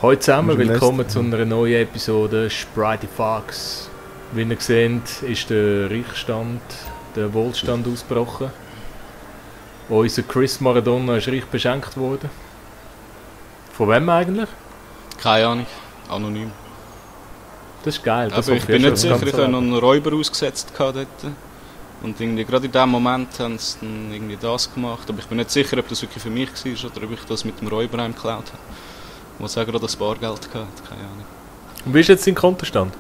Hallo zusammen, willkommen zu einer neuen Episode Sprite Fox. Wie ihr seht, ist der Reichstand, der Wohlstand ausgebrochen. Unser Chris Maradona ist reich beschenkt worden. Von wem eigentlich? Keine Ahnung, anonym. Das ist geil. Das aber ich bin nicht sicher, ich habe noch einen Räuber ausgesetzt dort. Und irgendwie, gerade in dem Moment haben sie dann irgendwie das gemacht. Aber ich bin nicht sicher, ob das wirklich für mich war oder ob ich das mit dem Räuber geklaut habe. Ich muss sagen, das Bargeld hatte, keine Ahnung. Und wie ist jetzt dein Kontostand?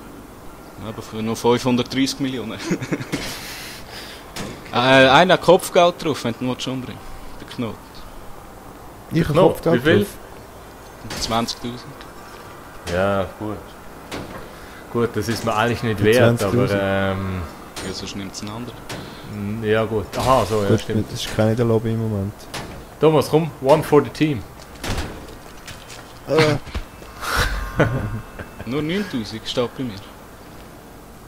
Aber für nur 530 Millionen. Einer hat Kopfgeld drauf, wenn du ihn umbringen willst. Der Knot. Ich habe Kopfgeld. Wie viel? 20'000. Ja, gut. Gut, das ist mir eigentlich nicht wert, aber ja, sonst nimmt es einen anderen. Ja gut, aha, so, ja, stimmt. Das ist keine Lobby im Moment. Thomas, komm, one for the team. Nur 9000 steht bei mir.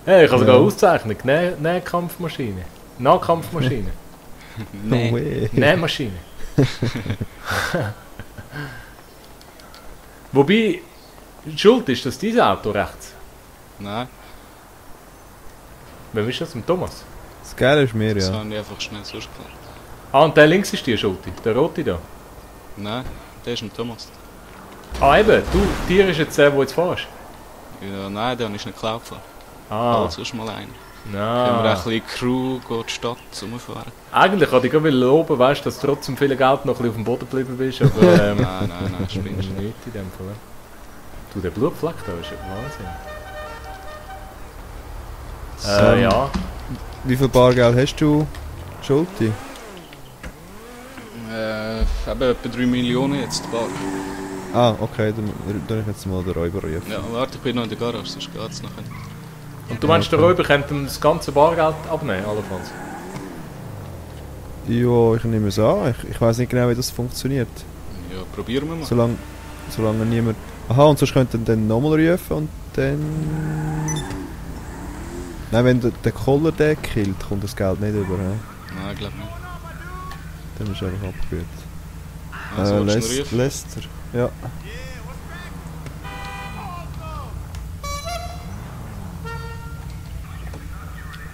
Hey, ich habe sogar ausgezeichnet. Nähkampfmaschine. Nahkampfmaschine. Nähmaschine. Wobei, schuld ist das dieses Auto rechts? Nein. Wem ist das? Mit Thomas? Das Geile ist mir, ja. Das habe ich einfach schnell so geklärt. Ah, und der links ist die Schuld, der rote da? Nein, der ist mit Thomas. Ah eben, dir ist jetzt der jetzt fährst? Ja, nein, der ist nicht geklaut. Ah. Also ist mal einer. Ja. Können wir ein bisschen Crew die Stadt rumfahren? Eigentlich wollte ich gerade loben, weißt, dass du trotzdem viel Geld noch ein bisschen auf dem Boden geblieben bist, aber nein, spinnst du nicht in dem Fall. Du, der Blutfleck da ist Wahnsinn. Ja. Wie viel Bargeld hast du, Schulti? Eben etwa 3 Millionen jetzt, Bar. Ah, okay, dann ich jetzt mal den Räuber rufen. Ja, warte, ich bin noch in der Garage, sonst geht es nachher. Und du meinst, der Räuber könnte das ganze Bargeld abnehmen, allenfalls? Ja, ich nehme es an. Ich weiss nicht genau, wie das funktioniert. Ja, probieren wir mal. Solange niemand... Aha, und sonst könnten dann nochmal rufen und dann... Nein, wenn der Koller den killt, kommt das Geld nicht über, he? Nein, ich glaube nicht. Dann ist er einfach abgeführt. Also, Lester, ja.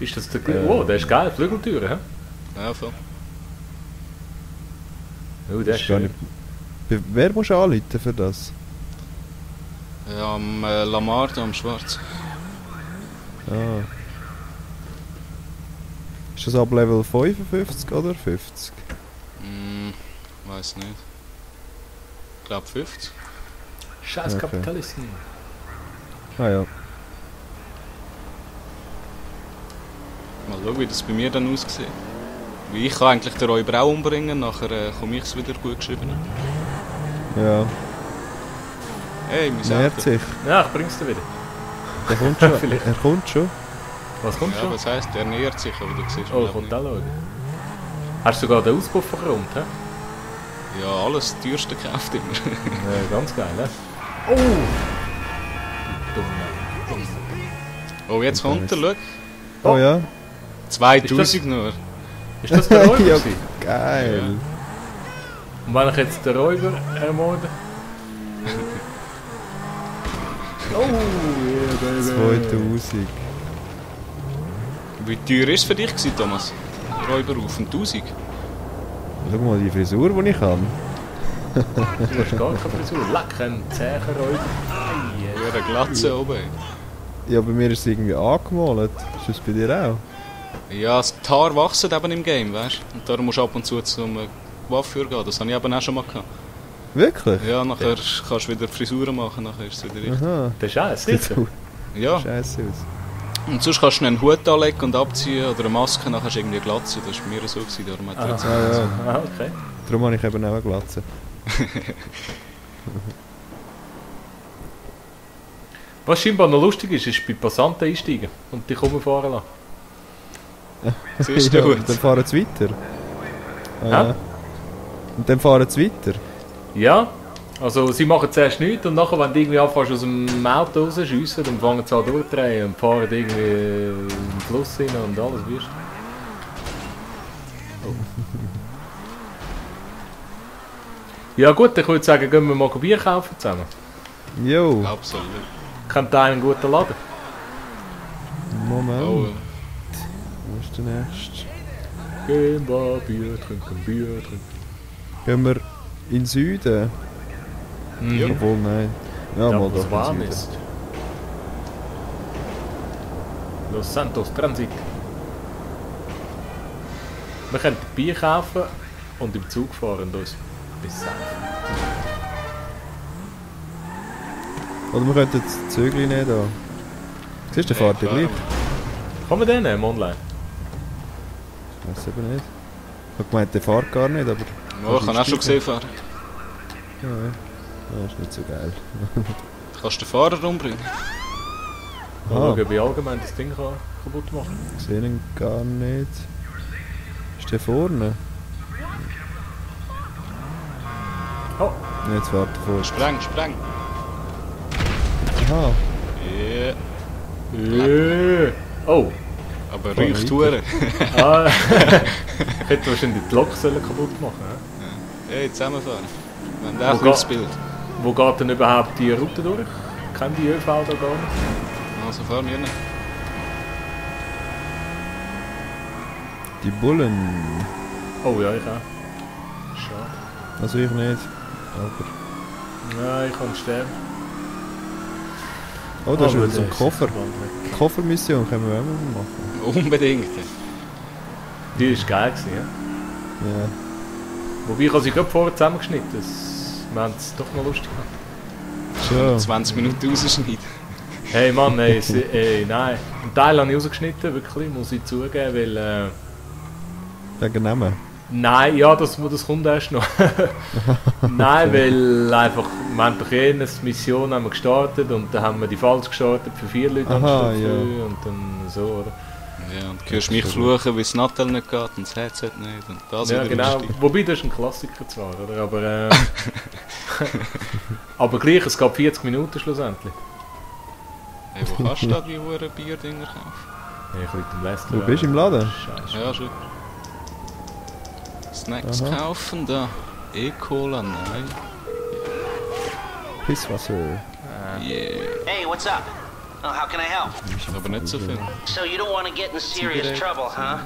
Ist das der... Oh, der ist geil, Flügeltüren, hä? Ja, voll. Oh, der ist schön. Wer muss anrufen für das? Ja, am Lamar, da am Schwarz. Ah. Ist das ab Level 55 oder 50? Weiß nicht. Ich glaube 50. Scheiß Okay. Kapitalisten. Ah ja. Mal schauen, wie das bei mir dann aussieht. Wie ich kann eigentlich den Räuber auch umbringen, nachher komme ich es wieder gut geschrieben. Ja. Hey, mein Nähert Auto. sich. Ja, ich bring's dir wieder. Der kommt schon. Vielleicht. Er kommt schon. Was kommt Ja, schon? was heisst, der nähert sich, aber du siehst Oh, mich kommt nicht. auch schauen. Hast du sogar den Auspuff verräumt, hä? Ja, alles das teuerste gekauft immer. Ja, ganz geil, hä? Oh! Du Dumme. Oh, jetzt kommt er, schau. Oh ja. 2000 nur. Ist das der Räuber? Ja, gewesen? geil. Und wenn ich jetzt den Räuber ermorde? Oh, yeah, baby. 2000. Wie teuer war es für dich, Thomas? Räuber auf 1000? Schau mal die Frisur, die ich habe. Du hast gar keine Frisur. Leck, ein zäher Räuber. Ja, eine Glatze oben. Ja, bei mir ist es irgendwie angemalt. Ist das bei dir auch? Ja, das Haar wachsen eben im Game, weißt du? Und darum musst du ab und zu zum Coiffeur gehen. Das habe ich eben auch schon mal gehabt. Wirklich? Ja, nachher kannst du wieder Frisuren machen, nachher ist es wieder richtig. Aha. Das ist alles Sieht sicher. Ja, scheiße aus. und sonst kannst du einen Hut anlegen und abziehen oder eine Maske, nachher hast du irgendwie eine Glatze. Das war bei mir so, darum hat er jetzt Ah, ja. Ah, okay. Darum habe ich eben auch eine Glatze. Was scheinbar noch lustig ist, ist bei Passanten einsteigen und dich rumfahren lassen. Siehst du gut? Und dann fahren sie weiter. Hä? Und dann fahren sie weiter. Ja, also sie machen zuerst nichts und nachher, wenn du irgendwie anfängst aus dem Auto rausschiessen, dann fangen sie an durchdrehen und fahren irgendwie in den Fluss rein und alles, weißt du. Oh. Ja gut, dann würde ich sagen, gehen wir mal Bier kaufen zusammen. Jo, Absolut. Kennt ihr einen guten Laden? Moment. Oh, Wo ist der nächste? Gehen wir Bier trinken, Bier trinken. Gehen wir in den Süden? Mhm. Obwohl, nein. Ja, Da, mal wo es doch warm in den ist. Los Santos Transit. Wir können Bier kaufen und im Zug fahren und uns bis Senf. Oder wir könnten das Zögli nehmen da. Siehst du, der fährt ja klar. gleich. Kann man den nehmen, online? Ich weiß eben nicht. Ich habe gemeint, der fährt gar nicht, aber... Ja, ich habe auch schon gesehen fahren. Ja, das ist nicht so geil. Kannst du den Fahrer umbringen? Mal Aha. schauen, wie allgemein das Ding kann kaputt machen Ich sehe ihn gar nicht. Ist der vorne? Oh, Jetzt warte vor. Spreng, spreng! Aha. Yeah. Oh, Aber Fahr riecht weiter. Huren. ah. Ich hätte wahrscheinlich die Lok sollen kaputt machen. Hey, zusammenfahren. Wir haben Wo auch ein gutes Bild. Wo geht denn überhaupt die Route durch? Kennt die ÖV da gar nicht? Also fahren wir nicht. Die Bullen. Oh ja, ich auch. Schade. Also ich nicht. Aber... Ja, ich kann sterben. Oh, da ist Aber wieder so ein der Koffer. ist bald weg. Koffermission können wir auch mal machen. Unbedingt. Die war geil, gewesen, ja? Ja. Wobei ich habe sie gerade vorher zusammengeschnitten. Wir haben es doch noch lustig gemacht. Schon. 20 Minuten rausschneiden. Hey Mann, nein. Einen Teil habe ich rausgeschnitten, wirklich, muss ich zugeben, weil... Wegen Namen. Nein, ja, das kommt erst noch. Nein, weil einfach, wir haben doch eine Mission haben wir gestartet und dann haben wir die falsch gestartet für 4 Leute Aha, anstatt ja. 3 und dann so, oder? Ja, und du hörst mich fluchen, weil das Nattel nicht geht und das Headset nicht. Und das Ja, wieder genau. lustig. Wobei, das ist ein Klassiker zwar, oder? Aber, aber gleich, es gab 40 Minuten schlussendlich. Hey, wo kannst du da die Huren Bierdinger kaufen? Ja, ich liege im Leicester. Wo bist du im Laden? Scheiße. Ja, schon. Snacks Aha. kaufen, da. E-Cola, nein. Pisswasser. Yeah. Hey, what's up? Oh, how can I help? Aber nicht so viel. So you don't want to get in serious trouble, huh?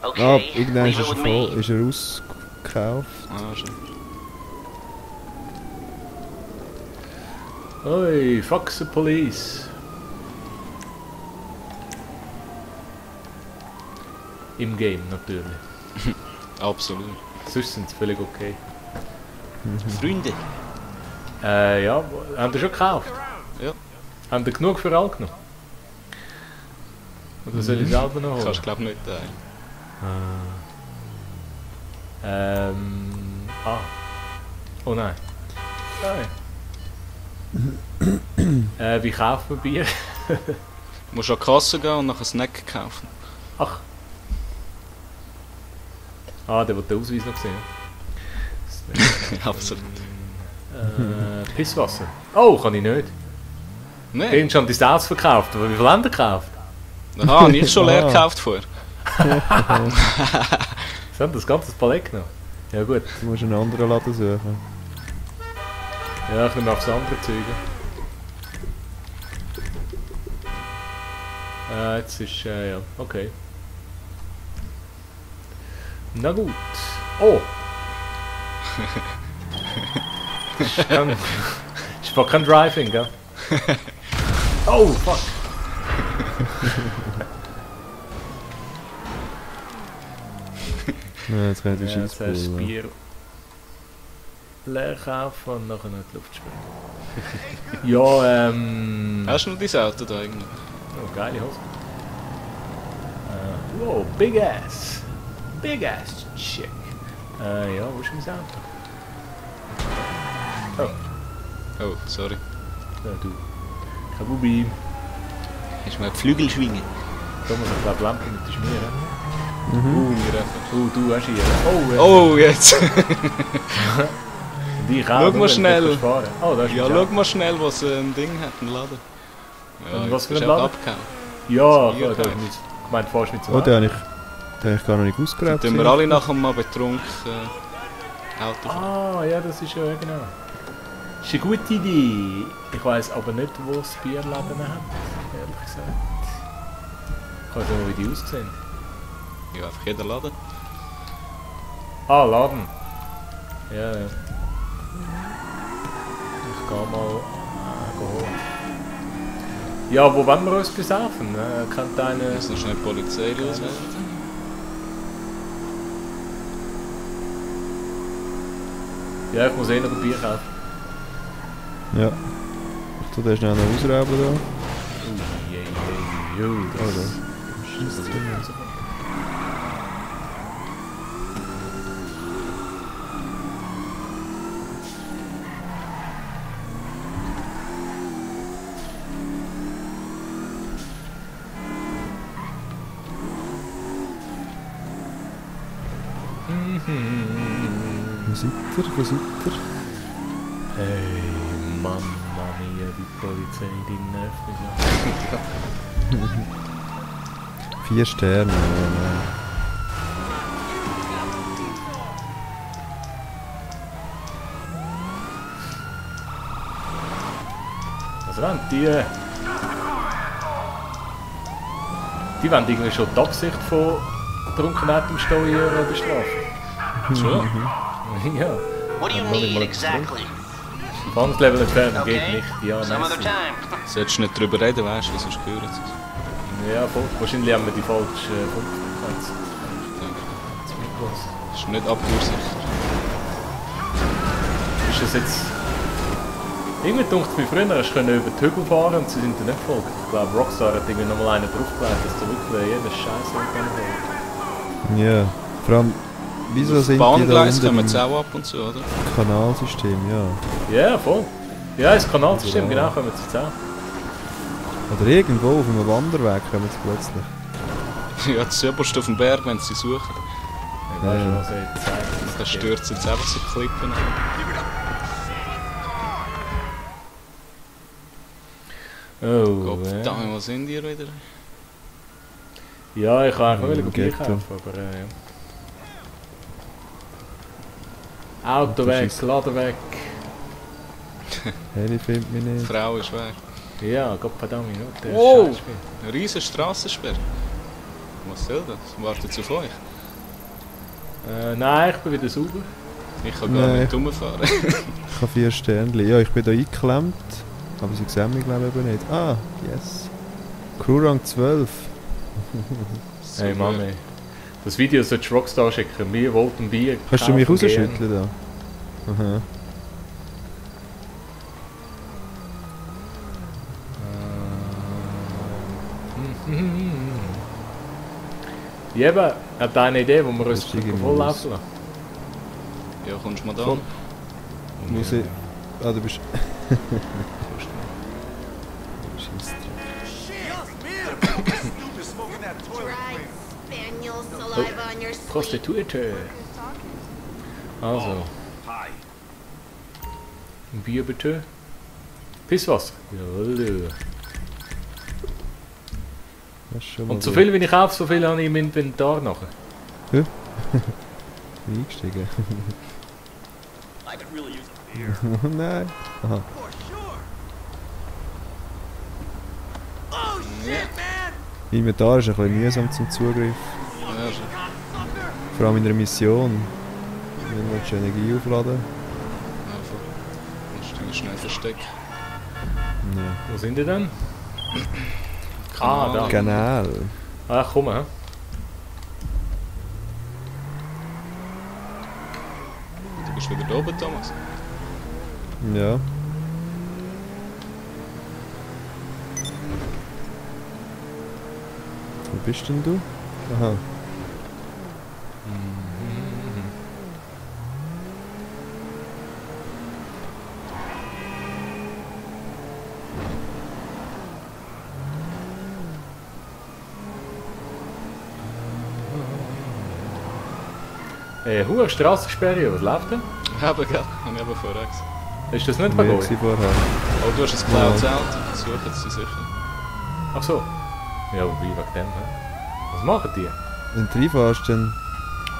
Ah, Okay, irgendwann leave ist it er, with voll, me. ist er ausgekauft. Ah, schon. Oi, fuck the police. Im Game natürlich. Absolut. Sonst sind sie völlig okay. Freunde. Ja, haben die schon gekauft? Ja. Haben die genug für alle genommen? Oder soll ich selber noch holen? Kannst du glaube nicht teilen. Oh nein. Nein. Wie kauft man Bier? Du musst an die Kasse gehen und nach einem Snack kaufen. Ach. Ah, der wird den Ausweis noch sehen. Absolut. Pisswasser. Oh, kann ich nicht. Nein. Den schon die ausverkauft, aber wie viel haben die gekauft? Aha, habe ich schon leer Ah. gekauft vorher. Sie haben das ganze Palett genommen. Ja gut. Du musst einen anderen Laden suchen. Ja, ich nehme aufs andere Züge. Jetzt ist, ja, okay. Na gut. Oh! Ich war kein Driving, gell? Oh, fuck! Ja, jetzt können wir Ja, die jetzt hast du das Scheissbulle. Bier leer kaufen und nachher noch die Luft springen. Ja, Hast du noch dein Auto da irgendwie? Oh, geile Hose. Wow, big ass. Big ass chick. Ja, wo ist mein Auto? Oh, Oh, sorry. du. Kein Problem. Hast du mal die Flügel schwingen? Da muss ich glaube Lampe mit schmieren. Wir einfach. Du hast hier. Oh, ja. Oh, jetzt! Und ich auch, schau nur, mal wenn ich schnell. nicht fahren kann. Oh, da ist Ja, mein schau Auto. mal schnell, was ein Ding hat, ein Laden. Ja, Und was für jetzt ein bist du auch Laden? abgehauen. Ja, Bier da kaufen. ich meinte fast mit so Oh, den habe ich gar noch nicht ausgeräbt. Dann tun wir alle nachher mal betrunken Auto fahren. Ah, ja, das ist ja genau. Ist eine gute Idee. Ich weiss aber nicht, wo das Bierladen hat, ehrlich gesagt. Ich weiß nicht, wie die aussehen. Ja, einfach jeder Laden. Ah, Laden. Ja, ja. Ich geh mal holen. Ja, wo wollen wir uns besaufen? Kennt einer... Muss noch schnell die Polizei loswerden. Ja, ich muss eh noch ein Bier kaufen. Ja. Ich tu den schnell noch ausrauben da. Das ist ist Wo seid ihr? Wo seid ihr? Hey, Mamma mia, die Polizei, die nervt mich ja. 4 Sterne, ja. Was wollen die? Die wollen irgendwie schon die Absicht von Trunkenheit im Stau hier bestrafen. Schon? Ja. What do you need exactly? Fanglevel entfernen geht Okay, nicht. Ja, some other nice. time. Solltest du nicht drüber reden, weißt du, sonst hören sie es. Ja, wahrscheinlich haben wir die falsche Funkfrequenz. Das ist nicht abhörsicher. Ist das jetzt... Irgendwie dunkt es mir früher, hast du über die Hügel fahren und sie sind dir nicht gefolgt. Ich glaube, Rockstar hat irgendwie nochmal einen draufgelegt, dass du wirklich jeden Scheiß folgt. Ja. Vor allem, wieso sind die da Bahngleis unter kommen dem jetzt auch ab und zu, oder? Kanalsystem, ja. Ja, voll. Ja, das Kanalsystem, Ja. genau, kommen wir jetzt auch. Oder irgendwo auf einem Wanderweg kommen sie plötzlich. Ja, das Oberst auf dem Berg, wenn sie suchen. Ich weiß schon, was er jetzt sagt. Da stürzt jetzt einfach so Klippen an. Oh, Gott, verdammt, was sind die wieder? Ja, ich kann eigentlich Im noch Bier Ghetto. kaufen, aber ja. Auto weg, Laden weg. Heli findet mich Die nicht. Frau ist weg. Ja, Gott verdammt, der Wow! Scheißspiel. Eine riesen Strassenssperre. Was soll das? Wartet auf euch? Nein, ich bin wieder sauber. Ich kann gar Nein. nicht rumfahren. Ich habe 4 Sterne. Ja, ich bin da eingeklemmt. Aber sie sehen mich glaube ich eben nicht. Ah, yes. Crewrang 12. Hey Mann, ey. Das Video solltest du Rockstar schicken. Wir wollten Bier. Kannst du mich kaufen gehen. rausschütteln da? Aha. Ja, eben, hat eine Idee, wo wir uns Das ist irgendwie volllaufen lassen. Ja, kommst du mal da? Voll. Muss ich... Ah, du bist... Dry spaniel saliva on your sleeve. Prostituierte. Also. Ein Bier bitte. Pisswasser. Jawohl. Das ist schon mal Und so gut. viel wie ich kaufe, so viel habe ich im Inventar nachher. Eingestiegen. Oh nein. Aha. Inventar ist ein bisschen mühsam zum Zugriff. Ja, schon. Vor allem in einer Mission. Wenn willst du Energie aufladen? Musst du schnell verstecken. Ja. Wo sind die denn? Kanal. da. Kanal. Ah, komm, hä? Du bist wieder da oben, Thomas. Ja. Wo bist denn du? Aha. Hohe Strassensperre, was läuft denn? Aber gell, habe ich eben vorher gesagt. Ist das nicht Mehr vergoren? gewesen vorher. Oh, du hast ein geklautes Auto. Suchen sie sicher. Ach so. Ja, wobei, wegen dem, hä? Was machen die? Wenn du reinfährst, dann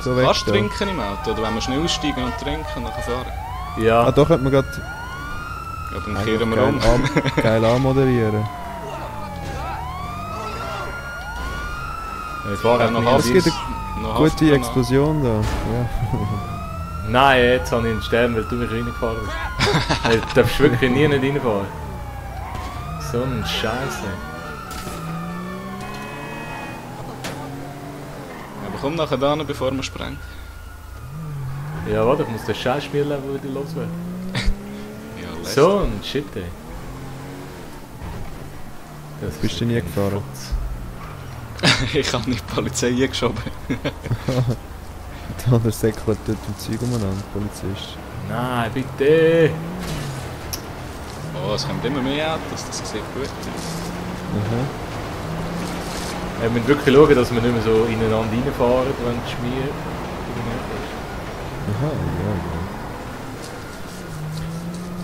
so weg. Kannst du trinken im Auto? Oder wenn wir schnell aussteigen und trinken und nachher fahren? Ja. Ah, da könnte man gerade Ja, dann kehren wir um. Geil anmoderieren. Ich fahre noch noch Es gibt eine gute Explosion da. Ja. Nein, jetzt habe ich einen Stern, weil du mich reingefahren bist. Du darfst wirklich nie nicht reinfahren. So ein Scheiße. Aber komm nachher da, bevor wir sprengen. Ja, warte, ich muss den Scheiß-Spiellevel wieder loswerden. Ja, lässt. So ein Shit, ey. Das Bist du nie gefahren? Ich habe nicht die Polizei geschoben. Der andere säckelt dort im Zeug umeinander, Polizist. Nein, bitte! Oh, es kommt immer mehr Autos, das sieht gut aus. Aha. Wir müssen wirklich schauen, dass wir nicht mehr so ineinander reinfahren, wenn die Schmier Aha, ja, ja.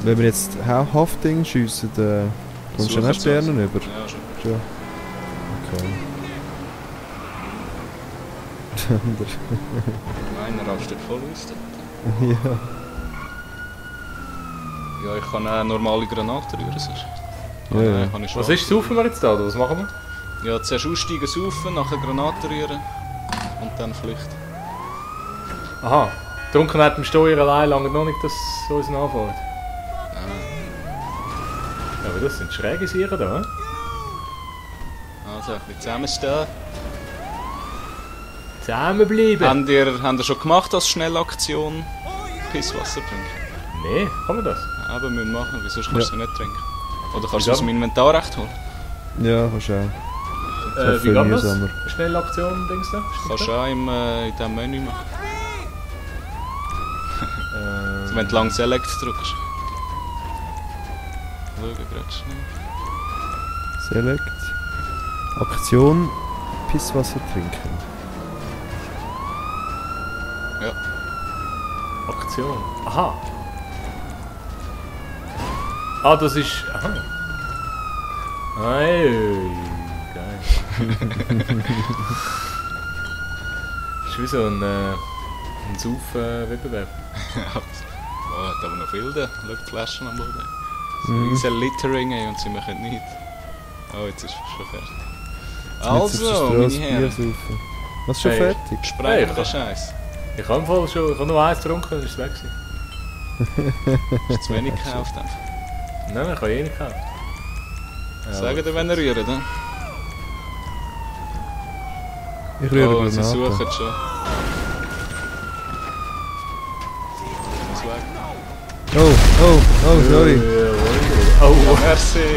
Wenn wir jetzt Hafting schiessen, dann kommst du dann auch Sterne über? Ja, schon. Ja. Okay. Meiner rastet voll aus dort. Ja. Ja, ich kann auch normale Granaten rühren, sonst. Ja, ja. Kann ich Was ist, saufen wir jetzt da, oder was machen wir? Ja, zuerst aussteigen, saufen, nachher Granaten rühren und dann flüchten. Aha, Trunkenheit im Steuer allein lange noch nicht, dass es uns nachfährt. Ja, aber das sind schräge Sicher da, hä? Also, ein bisschen zusammenstehen. Zusammenbleiben! Habt ihr schon gemacht als Schnellaktion Pisswasser trinken? Nee, kann man das? Aber müssen wir machen, wieso kannst du sie nicht trinken? Oder kannst du Wieso? aus dem Inventar recht holen? Ja, kannst du auch. Das Wie ist geht das? mühsamer. Schnellaktion, Dings da? Kannst du auch in diesem Menü machen. Also, wenn du lang Select drückst. Schauen gerade schnell. Select. Aktion. Pisswasser trinken. Ja. Aktion. Aha. Ah, das ist... Aha. Ei, geil. Das ist wie so ein Saufen-Wettbewerb. Oh, hat aber noch viel da. Schau die Flaschen am Boden. So Mhm. riesen Littering ey, und sie machen nichts. Oh, jetzt ist es schon fertig. Jetzt auf der Also, Strasse meine Bier Herren. saufen. Was, schon Hey. fertig? Sprengen Hey, den Scheiß. Ich habe im Fall schon... Ich habe nur eins getrunken, dann ist es weg gewesen. Hast du zu wenig gekauft? Einfach. Nein, ich habe eh nicht gekauft. Ja, Sagen dir, wenn er rührt, ne? Ich rühre Oh, sie Granaten. suchen schon. Muss weg. Oh, sorry. Oh, Ja, merci.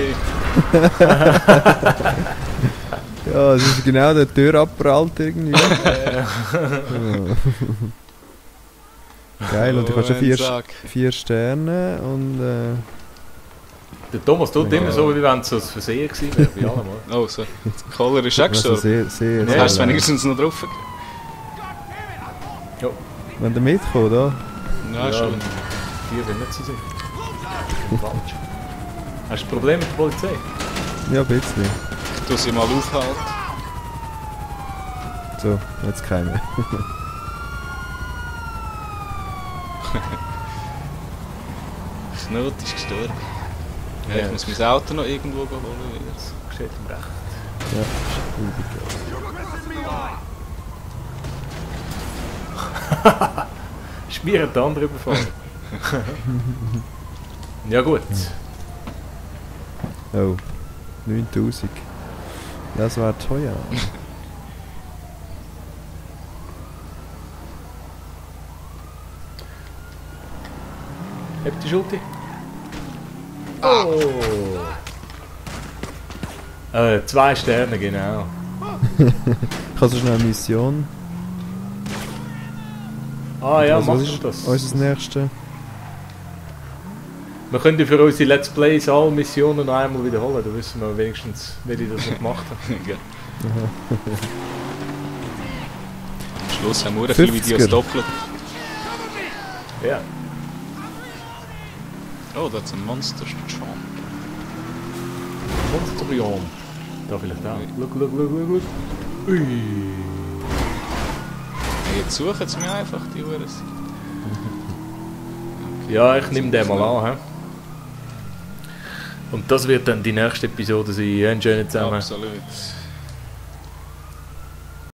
Ja, es ist genau der Tür abprallt irgendwie. Ja. Geil, und ich habe schon Oh, ein Sack. 4 Sterne und der Thomas tut Ja. immer so, wie wenn es so ein Versehen gewesen wäre, bei allem, oder? Oh, so. Der Koller ist auch also gestorben. sehr, Das Ja, hast du wenigstens noch drauf gegeben. Wenn der mitkommt, da. Ja, schon. Hier will nicht so sicher. Falsch. Hast du ein Problem mit der Polizei? Ja, ein bisschen. Ich tue sie mal aufhalten. So, jetzt keine. Knut ist gestorben. Ja, Ja. ich muss mein Auto noch irgendwo holen wieder. Das steht im Recht. Ja, Schmier hat den anderen überfahren. Ja gut. oh. 9000. Das war teuer. Habt ihr Schulti? Oh! 2 Sterne, genau. Ich habe so schnell eine Mission. Ah ja, Also, was machen ist wir das. unser nächstes? Wir können für unsere Let's Plays alle Missionen noch einmal wiederholen, da wissen wir wenigstens, wie die das noch gemacht haben. Ja. Am Schluss haben wir viele 50er. Videos doppelt. Ja. Oh, das ist ein Monster Jump. Monstrion. Da vielleicht auch. Schau. Ui. Hey, jetzt suchen sie mir einfach die Uhren. Ja, ich nehme den mal an. He? Und das wird dann die nächste Episode sein. Ja, einen schönen zusammen. Absolut.